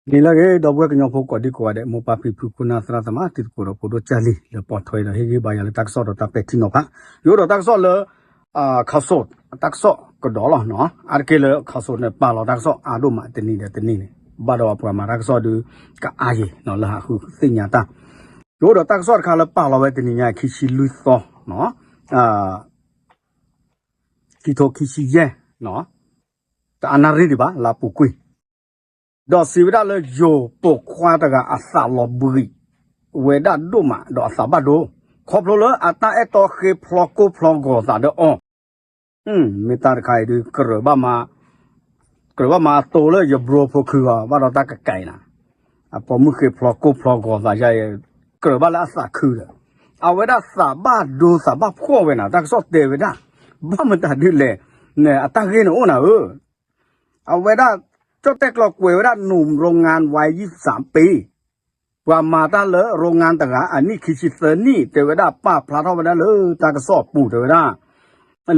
နံၤလၢအဂ့ၤ ဒီပုၢ်ဝဲၢ်ကညီဖိကိးဒံကိးဂၤဒဲး မိၢ်ပၢ်ဖံဖု ခိၣ်နၢ်သရၣ်သမါ တံၤသကိးဒီးဖိဒိၣ်ကၢ်လံၤ လၢပိာ်ထွဲဒီးဟ့ၣ်ဂံၢ်ဘါယၤလၢတၢ်ကစီၣ်ဒီးတၢ်ပဲာ်ထံနီၤဖး ယအိၣ်ဒီးတၢ်ကစီၣ်လၢ ခီစိ တၢ်ကစီၣ်ကဒီးလီၤ. အါတက့ၢ်လၢခီစိန့ၣ် ပာ်လီၤတၢ်ကစီၣ်အါဒိၣ်မးတနံၤဒီးတနံၤန့ၣ် ဘၣ်ဒီးပှၤမၤတၢ်ကစီၣ်ဒုး ကအါယံၤလၢဟးဃုသ့ၣ်ညါတၢ် ယအိၣ်ဒီးတၢ်ကစီၣ်တခါလၢပာ်လီၤဝဲတနံၤညါ ခံဆံလွံၢ်သီ ခံထိခံဆံယဲၢ် တအါနၣ်ရံၣ်ဒံးဘၣ် လါပူၤကွံာ် ဒီးစံးဝဲဒၣ်လၢယိၤပိာ်ခွါတဂၤအသးလီၤဘှံးဝဲဒၣ်ဒိၣ်မး ဒီးအသးဘၣ်ဒိ ခီဖျိလၢအတၢ်အဲၣ်တီဃ့ဖျီကိၢ်ဖျီဂီၤသးဒီးအီၤ မ့ၢ်တၢ်တခါအံၤဒုး ကြၢးဘၣ်မၤ ကြၢးဘၣ်မၤအတိလၢယဘြိဖိခုဂီၤ ဘၣ်ဒီးတၢ်ကကဲးနၤ အပိာ်မုၣ်ဃ့ဖျီကိၢ်ဖျီဂီၤသးယါအံၤ ကြၢးဘၣ်လၢအသးခုဒီး အဝဲဒၣ်သးဘၣ်ဒိသးဘၣ်ဖှီၣ်ဝဲနၤ တၢ်ကစီၣ်တဲဝဲဒၣ် ဘၣ်မတၤဒုးလဲၣ် အတၢ်ဂ့ၢ်န့ၣ်အိၣ်နၤဧၢ အဝဲဒၣ် ကၠီၣ်တဲၣ်ကျီၤကွဲးဝဲဒၣ် หนุ่มโรงงานวัยยี่สิบสามปี ပှၤမၤတၢ်လၢ โรงงาน တဂၤ အနံၣ်ခံဆံသၢနံၣ် တဲဝဲဒၣ် ပာ်ဖျါထီၣ်ဝဲဒၣ်လၢတၢ်ကစီၣ်အပူၤ တဲဝဲဒၣ်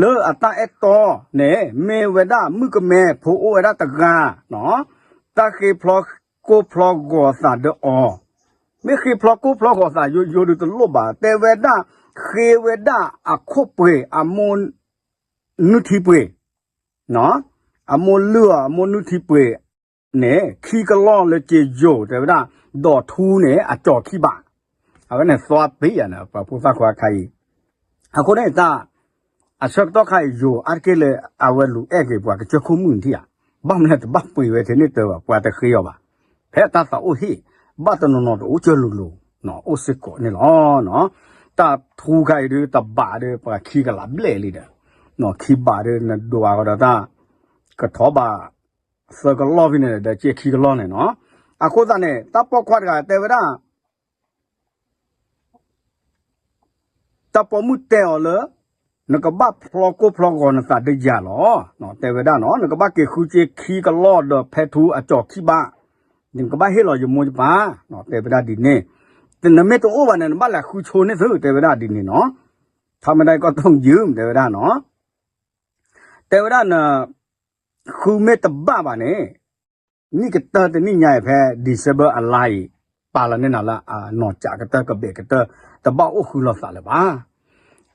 လၢအတၢ်အဲၣ်တီန့ၣ် မ့ၢ်ဝဲဒၣ်မုၣ်ကမဲဖိအိၣ်ဝဲဒၣ်တဂၤ တၢ်ဃ့ဖျီကိၢ်ဖျီဂီၤသးဒီးအီၤ မ့ၢ်ဃ့ဖျီကိၢ်ဖျီဂီၤသးယိယိဒုးတလိၣ်ဘၣ် တဲဝဲဒၣ် ဃ့ဝဲဒၣ်အခိၣ်ပှ့ၤ အမိၢ်နုၢ်ထံပှ့ၤ အမိၢ်လုၢ်အီၤ အမိၢ်နုၢ်ထံပှ့ၤန့ၣ် ခံကလီၢ်လၢက့ယိၤ တဲဝဲဒၣ် ဒီးထူန့ၣ် အကၠီၤခံဘး အဝဲန့ၣ်သွါပ့ၤယၤန့ၣ် ပှၤဖိသၣ်ခွါခါအံၤ အဃိန့ၣ်တၢ် အဆၢကတီၢ်ခါအံၤ ယိၤအါတက့ၢ်လၢ အဝဲလူၤအဲၣ်က့ၤပှၤကစၢၢ်ခိၣ်မုၣ်န့ၣ်ထံၣ်ဧါ ဘၣ်မနုၤတဘၣ်ပှ့ၤဝဲထဲန့ၣ်တၢ်ဘၣ် ပှၤတဃ့အီၤဘၣ် ဖဲအတၢ်သးအိၣ်ဟ့ၣ် ဘၣ်တနီၤနီၤတအိၣ်ကၢၢ်လိၤလိၤ အိၣ်စ့ၢ်ကီးန့ၣ်လီၤ. တၢ်ထူခါအံၤဒုး တဘးဒုး ပှၤခံကလးဘျဲၣ်လံဒီး ခံဘးဒုး နဒွးကဒီးတၢ် ကထီၣ်ဘး သၢကလီၢ်ဖဲန့ၣ်ဒီး က့ခံကလီၢ်န့ၣ်နီၤ. အဃိသတးန့ၣ် တၢ်ပိာ်ခွါတဂၤတဲဝဲဒၣ် တၢ်ပိာ်မုၣ်တဲအီၤလၢ နကဘၣ်ဖျီကိၢ်ဖျီဂီၤနသးဒ်ယၤလီၤ. တဲဝဲဒၣ်နီၤ နကဘၣ်က့ၤဃုက့ခံကလီၢ်ဒီးဖဲထူအကၠီၤခံဘး, နကဘၣ်ဟ့ၣ်လီၤယမိၢ်ယပၢ်, တဲဝဲဒၣ်ဒ်န့ၣ်, နမ့ၢ်တအိၣ်ဘၣ်န့ၣ် နဘၣ်လဲၤဃုဆိန့ၢ်သု, တဲဝဲဒၣ်ဒ်န့ၣ်နီၤ. ထီမ့ၢ်ဒၣ်ကီၢ်တူၢ်ယုၢ် တဲဝဲဒၣ်နီၤ, တဲဝဲဒၣ်န ဃုမ့ၢ်တဘၣ်ဘၣ်န့ၣ် နံၣ်ကတၢၢ်တနံၣ်ညါအံၤဖဲ December အလါအံၤ ပာ်လီၤန့ၢ်နၤလၢအနီၢ်ကၠးကတၢၢ်ကဘဲးကတၢၢ် တဘၣ်အိၣ်ဃုလိာ်သးလၢၤဘၣ်.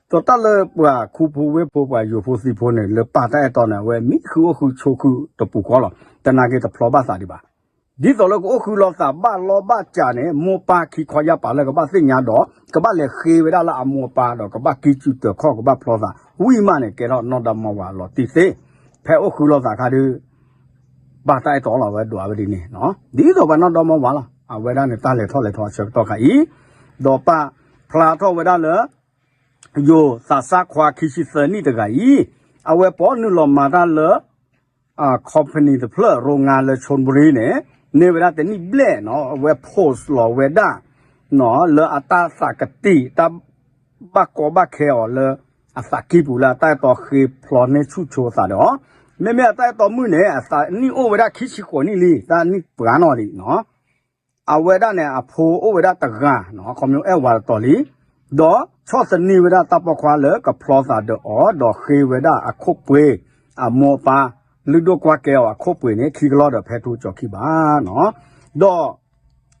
ဒီးတၢ်လၢပှၤခူဖိဝ့ၢ်ဖိပှၤယိၤဖိသံးဖိန့ၣ် လၢပၢ်တၢ်အဲၣ်တီန့ၣ် အဝဲမ့ၢ်ဃုအိၣ်ဃုဆိဃုတပူၤဃီလီၤ. တနာ်က့တဖျီဘၣ်သးဒံးဘၣ်. ဒ်သိးလၢကအိၣ်ဃုလိာ်သးဘၣ်လီၢ်ဘၣ်ကးန့ၣ် မိၢ်ပၢ်ခံခီယၢ်ပၤလၢကဘၣ်သ့ၣ်ညါဒီး ကဘၣ်လဲၤဃ့ဝဲဒၣ်လၢအမိၢ်အပၢ်ဒီးကဘၣ်ကံၣ်စူၣ်တၢၤခီၣ်ကဘၣ်ဖျီသး ဝံၣ်မးန့ၣ် ကဲထီၣ်နီၢ်ဒီမါဝၤလီၤတံၢ်သ့. ဖဲအိၣ်ဃုလိာ်သးခါဒုး ပၢ်တၢ်အဲၣ်တီလီၤဝဲဒွးဝဲဒ်န့ၣ်, ဒ်သိးပှၤနီၢ်ဒီမါဝၤလီၤ. အဝဲဒၣ်န့ၣ်တၢ်လဲၤထီၣ်လဲၤထီအဆၢကတီၢ်ခါအံၤ, ဒီးပာ်ဖျါထီၣ်ဝဲဒၣ်လၢ ယိၤသးစၢ်ခွါခံဆံသၢနံၣ်တဂၤအံၤ, အဝဲပိာ်နုာ်လီၤမၤတၢ်လၢ company တဖျၢၣ် โรงงาน လၢ ชลบุรี န့ၣ် န့ၢ်ဝဲဒၣ်တနံၣ်ဘျဲၣ်နီၤ, အဝဲ post လီၤဝဲဒၣ် လၢအတၢ်သးကတံာ် တၢ်ဘၣ်ကီဘၣ်ခဲအီၤလၢ အသးကံၢ်ပူၤလၢအတၢ်အဲၣ်တီဃ့ဖျီန့ၢ်ဆူၣ်ဆိအသးဒီး, မ့မ့ၢ်အတၢ်အဲၣ်တီမုၣ်န့ၣ် အသးနံၣ်အိၣ်ဝဲဒၣ်ခံဆံဃိးနံၣ်လံ, တၢ်နံၣ်ပှၤနီၣ်လံနီၤ. အဝဲဒၣ်န့ၣ် အဖိအိၣ်ဝဲဒၣ်တဂၤနီၤ, ခီဖျိအဲၣ်ဝၤတတီၤလံ, ဒီးဆီၣ်သနံးဝဲဒၣ်တၢ်ပိာ်ခွါလၢကဖျီသးဒီးအီၤ, ဒီးဃ့ဝဲဒၣ်အခိၣ်ပှ့ၤ, အမိၢ်အပၢ် လုၢ်ဒိၣ်ကွၢ်ကဲအီၤအခိၣ်ပှ့ၤန့ၣ် ခံကလီၢ်ဒီးဖဲထူကၠီၤခံဘးနီၤ.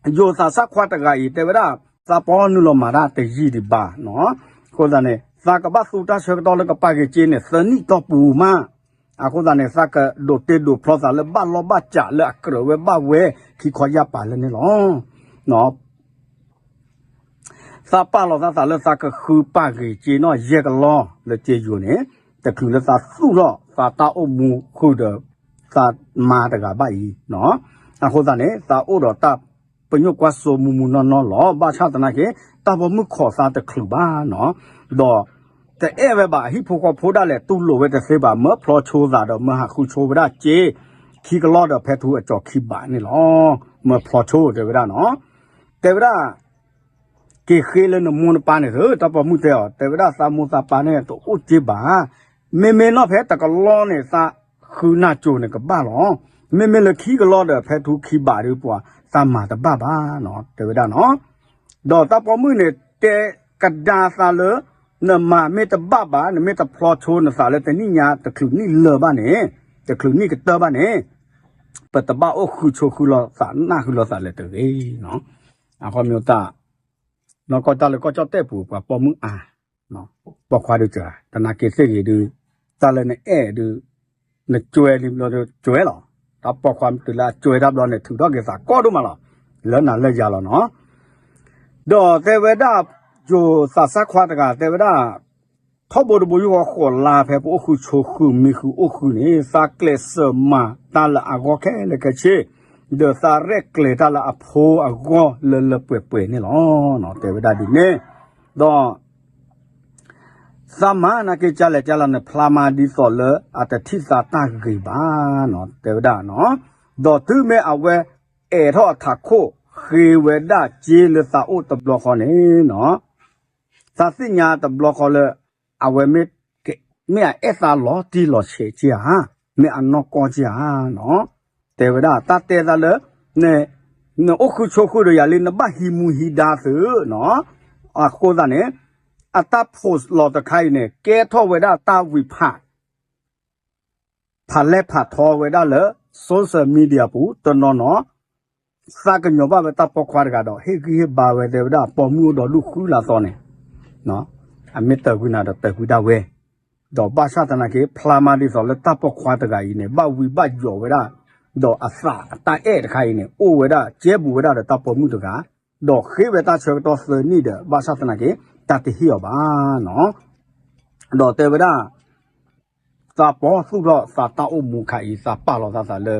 ဒီး ယိၤသးစၢ်ခွါတဂၤအံၤ တဲဝဲဒၣ် သးပှၢ်နုာ်လီၤမၤတၢ်တယံာ်ဒံးဘၣ်နီၤ. အဃိသတးန့ၣ် သးကဘၣ်သူတၢ်ဆၢကတီၢ်လၢကပာ်က့ၤစ့န့ၣ် သၢနံၣ်တီၢ်ပူၤမး. အဃိသတးန့ၣ် သးကဒိးတ့ဒိးဖျီသးလၢဘၣ်လီၢ်ဘၣ်ကးလၢအကြၢးဝဲဘၣ်ဝဲ ခံခီယၢ်ပၤလၢန့ၣ်လီၤ. သးပာ်လီၤသးသးလၢသးကဃုပာ်က့ၤစ့နီၣ်ယဲၢ်ကလီၢ်လၢစ့ယိၤန့ၣ်, တချုးလၢသးသူၣ်ထီၣ်သးတၢ်အိၣ်မူဃုာ်ဒီး သးမါတဂၤဘၣ်အံၤနီၤ. အဃိသတးန့ၣ် သးအိၣ်ဒီးတၢ်ပညိၣ်ကွၢ်စိမူမူနီၢ်နီၢ်လီၤ. ဘၣ်ဆၣ်သနာ်က့ တၢ်ပိာ်မုၣ်ခိးသးတချုးဘၣ်နီၤ. ဒီး တအဲၣ်ဝဲဘၣ် အဟံၣ်ဖိဃီဖိဒၣ်လဲာ်တူၢ်လိာ်ဝဲတသ့ဘၣ်, မၢဖျီဆိသးဒီးမၢဟးဃုဆိဝဲဒၣ်စ့ ခံကလီၢ်ဒီးဖဲထူအကၠီၤခံဘးန့ၣ်လီၤ. မၢဖျီဆိတဲဝဲဒၣ်နီၤ. တဲဝဲဒၣ် က့ၤဃ့လၢနမိၢ်နပၢ်န့ၣ်သု, တၢ်ပိာ်မုၣ်တဲအီၤ, တဲဝဲဒၣ်သးမိၢ်သးပၢ်န့ၣ်တအိၣ်စ့ဘၣ်. မ့မ့ၢ်နီၢ်ဖဲတကလီၢ်န့ၣ် သးဃုနၢ်ကၠိၤန့ၣ်ကဘၣ်လီၤ. မ့မ့ၢ်လၢခံကလီၢ်ဒီးဖဲထူခံဘးဒုးပှၤသးမၤတဘၣ်ဘၣ်နီၤ တဲဝဲဒၣ်နီၤ. ဒီးတၢ်ပိာ်မုၣ်န့ၣ် တဲကဒါသးလၢ နမၤမ့ၢ်တဘၣ်ဘၣ်, နမ့ၢ်တဖျီဆိနသးလၢတနံၣ်ညါတချုးနံၣ်လၢာ်ဘၣ်န့ၣ်, တချုးနံၣ်ကတၢၢ်ဘၣ်န့ၣ်, ပတဘၣ်အိၣ်ဃုဆိးဃုလိာ်သးနၢ်ဃုာ်လိာ်သးလၢၤတဂ့ၤ. အခီပညီတၢ် နီၢ်ကီၢ်တၢ်လၢကီၢ်ကၠီၣ်တဲၣ်ပူၤ ပှၤပိာ်မုၣ်အါ ပိာ်ခွါဒုးစှၤ တနာ်က့သ့ၣ်ဂ့ၤဒုး တၢ်လၢနအဲၣ်ဒုး နကွဲလံဘျီဒုးကွဲလီၤ. တၢ်ပိာ်ခွါတုၤလၢအကွဲတၢ်ဘျီန့ၣ် ထုးထီၣ်က့ၤသးကီဒိၣ်မးလီၤ. လၢနၤလၢယၤလီၤနီၤ. ဒီးတဲဝဲဒၣ် ယိၤသးစၢ်ခွါတဂၤတဲဝဲဒၣ် ထီဘိတဘိယူၢ်ဃီဃိးလါ ဖဲပအိၣ်ဃုဆိးဃုမံဃုအိၣ်ဃုန့ၣ် သးကျဲးစၢးမၤတၢ်လၢအဂီၢ်ခဲလၢာ်ခဲဆ့, ဒီးသးရဲၣ်ကျဲၤတၢ်လၢအဖိအဂီၢ်လၢလၢပှဲၤပှဲၤန့ၣ်လီၤ. တဲဝဲဒၣ်ဒ်န့ၣ်, ဒီး သးမၤနာ်က့ကလဲၣ်ကလဲၣ်န့ၣ် ဖျါမးဒ်သိးလၢအတထံၣ်သးတၢ်ဂ့ၤဘၣ်နီၤ တဲဝဲဒၣ်နီၤ. ဒီးတုၤမ့ၢ်အဝဲအဲးထီၣ်အထးခိၣ် ဃ့ဝဲဒၣ်စ့လၢသးအိၣ်တဘျီဃီန့ၣ်နီၤ သးသ့ၣ်ညါတဘျီဃီလၢ အဝဲ မ့ၢ်အအဲၣ်သးလီၤတံၢ်လီၤဆဲးက့ဧါ, မ့ၢ်အနီၢ်ကီၢ်က့ဧါနီၤ. တဲဝဲဒၣ် တၢ်တဲသးလၢ နအိၣ်ဃုဆိးဃုဒီးယၤလံ နဘၣ်ဟံးမူဟံးဒါသုနီၤ. အဃိသတးန့ၣ် အတၢ် post လီၤတခါအံၤန့ၣ် ကဲထီၣ်ဝဲဒၣ်တၢ်ဝံၤဖး ဖးလဲၢ်ဖးထီဝဲဒၣ်လၢ social media ပူၤ တနီၤနီၤ သးကညီၤဘၣ်ဝဲတၢ်ပိာ်ခွါတဂၤဒီး ဟ့ၣ်ဂံၢ်ဟ့ၣ်ဘါဝဲတဲဝဲဒၣ် ပိာ်မုၣ်အိၣ်ဒီးဒူၣ်ဃုလါသီန့ၣ် အမ့ၢ်တၢ်ကွံနၤဒီးတၢ်ကွံဒၣ်ဝဲ, ဒီးဘၣ်ဆၣ်သနာ်က့ ဖျါမးဒ်သိးလၢတၢ်ပိာ်ခွါတဂၤအံၤန့ၣ် ဘၣ်ဝံဘၣ်ယိးဝဲဒၣ်, ဒီးအသးအတၢ်အဲၣ်တခါအံၤန့ၣ် အိၣ်ဝဲဒၣ် ကဲဘူးဝဲဒၣ်ဒီးတၢ်ပိာ်မုၣ်တဂၤ, ဒီးဃ့ဝဲတၢ်ဆၢကတီၢ်သၢနံၣ်ဒီး ဘၣ်ဆၣ်သနာ်က့ တၢ်တဟ့ၣ်အီၤဘၣ်နီၤ. ဒီးတဲဝဲဒၣ် သးပီၣ်သူၣ်ထီၣ်သးတၢ်အိၣ်မူခါအံၤ သးပာ်လီၤသးသးလၢ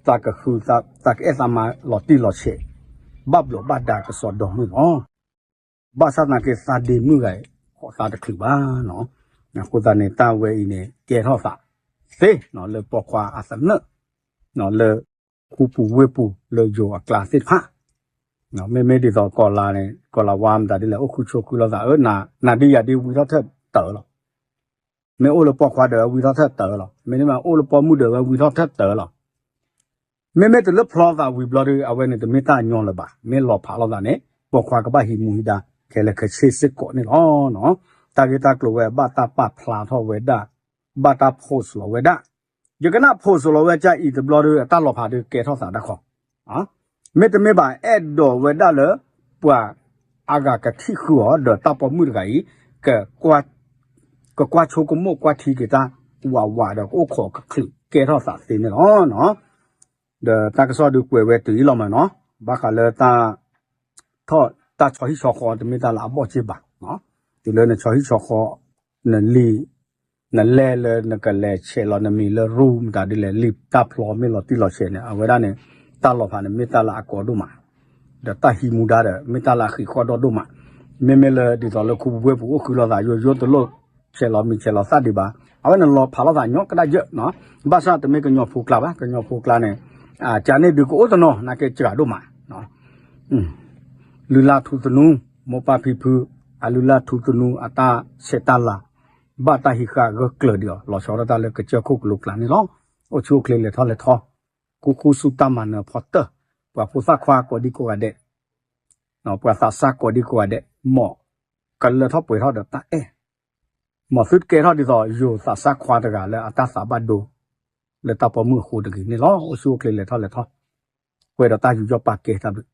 သးကဃု သးကအဲၣ်သးမၤလီၤတံၢ်လီၤဆဲး ဘၣ်ဘျီးဘၣ်ဒါကစီဒီမုၣ်လီၤ. ဘၣ်ဆၣ်သနာ်က့သးဒ့မုၣ်ဂၤအံၤ ဃိးသးတချုးဘၣ်နီၤ. အဃိသတးန့ၣ် တၢ်ဝဲအံၤန့ၣ် ကဲထီၣ်သးသ့နီၤ လၢပိာ်ခွါအသနၢၣ် လၢ ခူပူၤဝ့ၢ်ပူၤလၢယိၤအကျါသ့ၣ်တဖၣ်, မ့မ့ၢ်ဒ်သိးကီၢ်လါန့ၣ် ကီၢ်လါဝါမတၤဒ်လဲၣ် အိၣ်ဃုဆိးဃုလိာ်သးဧၢ, နၤဒ်ယၤဒ်ဝံထီၣ်ထၢၣ်တၢၢ်လီၤ. မ့ၢ်အိၣ်လၢပိာ်ခွါဒီးဝံထီၣ်ထၢၣ်တၢၢ်လီၤ, မ့တမ့ၢ်အိၣ်လၢပိာ်မုၣ်ဒီးဝဲဝံထီၣ်ထၢၣ်တၢၢ်လီၤ. မ့မ့ၢ်တုၤလၢဖျီသးဝံၤဘျီဒီး အဝဲန့ၣ်တမ့ၢ်တၢ်ညီလၢၤဘၣ်, မ့ၢ်လီၤဖးလိာ်သးန့ၣ် ပိာ်ခွါကဘၣ်ဟံးမူဟံးဒါ ခဲလၢာ်ခဲဆ့စ့ၢ်ကီးန့ၣ်လီၤ. တၢ်ဂ့ၢ်တၢ်ကျိၤဝဲ ဘၣ်တၢ်ပာ်ဖျါထီၣ်ဝဲဒၣ်, ဘၣ်တၢ် post လီၤဝဲဒၣ်, ယကနၣ် post လီၤဝဲကအံၤတဘျီဒီး အတၢ်လီၤဖးဒီးကဲထီၣ်သးဒၣ်ဃီ မ့တမ့ၢ်ဘၣ် အဲၣ်ဒိးဝဲဒၣ်လၢ ပှၤအါဂၤကထံၣ်ဃုာ်အီၤ ဒီးတၢ်ပိာ်မုၣ်တဂၤအံၤ ကကွၢ်ဆိကမိၣ်ကွၢ်ထံက့ၤတၢ်ဝးဝးဒီး ကအိၣ်ခိးကချုးကဲထီၣ်သးသ့န့ၣ်လီၤ. ဒီးတၢ်ကစီၣ်ဒုးကွဲးဝဲတုၤအံၤလီၤမးနီၤ, ဘၣ်ဃးလၢတၢ် ထီၣ်တၢ်ဆီဟံၣ်ဆီဃီတမ့ၢ်တၢ်လၢအဘီၣ်စ့ၢ်ဘၣ်, တုၤလၢနဆီဟံၣ်ဆီဃီ နလံာ် နလဲၢ်လၢနကလဲၤဆဲးလီၤနမံၤလၢရူ မတၤဒ်လဲၣ် လံာ်တၢ်ဖျီမ့ၢ်လီၤတံၢ်လီၤဆဲးန့ၣ် အဝဲဒၣ်န့ၣ် တၢ်လီၤဖးန့ၣ်မ့ၢ်တၢ်လၢအကီဒိၣ်မး, ဒီးတၢ်ဟံးမူဒါဒီး မ့ၢ်တၢ်လၢအဃံးဃီၣ်ဒီဒိၣ်မး, မ့မ့ၢ်လၢဒ်သိးလၢခူပူၤဝ့ၢ်ပူၤအိၣ်ဃုလိာ်သး ယိယိတလိၣ် ဆဲးလီၤမံၤဆဲးလီၤသၣ်ဒံးဘၣ်, အဝဲန့ၣ်လီၤဖးလိာ်သးညီကဒၣ်ယၢ်, ဘၣ်ဆၣ်တမ့ၢ်ကညီဖိကျါဘၣ်, ကညီဖိကျါန့ၣ် ကန့ၣ်ဒုးကအိၣ်တနီၤ နာ်က့စှၤဒိၣ်မး လုၢ်လၢ်ထူသနူ, မိၢ်ပၢ်ဖံဖု အလုၢ်လၢ်ထူသနူ အတၢ်ဆဲးတၢ်လၤ ဘၣ်တၢ်ဟံးဃာ်ဂၢၢ်ကျၢၤဒံးအီၤ လီၤဆီဒၣ်တၢ်လၢကစၢၢ်ခိၣ်ကလိကျါန့ၣ်လီၤ. အိၣ်ဆူၣ်အိၣ်ချ့လဲၤထီၣ်လဲၤထီ, ခူခူဆူတၢ်မၤနၢၤဖီတၢၢ်, ပှၤဖိသၣ်ခွါကိးဒံကိးဂၤဒဲး, ပှၤသးစၢ်ကိးဒံကိးဂၤဒဲး, မ်ကလၢထီၣ်ပှဲၤထီၣ်ဒီးတၢ်အဲၣ်, မ်သုတကဲထီၣ်ဒ်သိး ယိၤသးစၢ်ခွါတဂၤလၢအတၢ်သးဘၣ်ဒိ လၢတၢ်ပိာ်မုၣ်အဃိတဂ့ၤန့ၣ်လီၤ. အိၣ်ဆူၣ်အိၣ်ချ့လဲၤထီၣ်လဲၤထီ, ပှဲၤဒီးတၢ်ယူးယီၣ်ပာ်ကဲတၢ်ဘျုး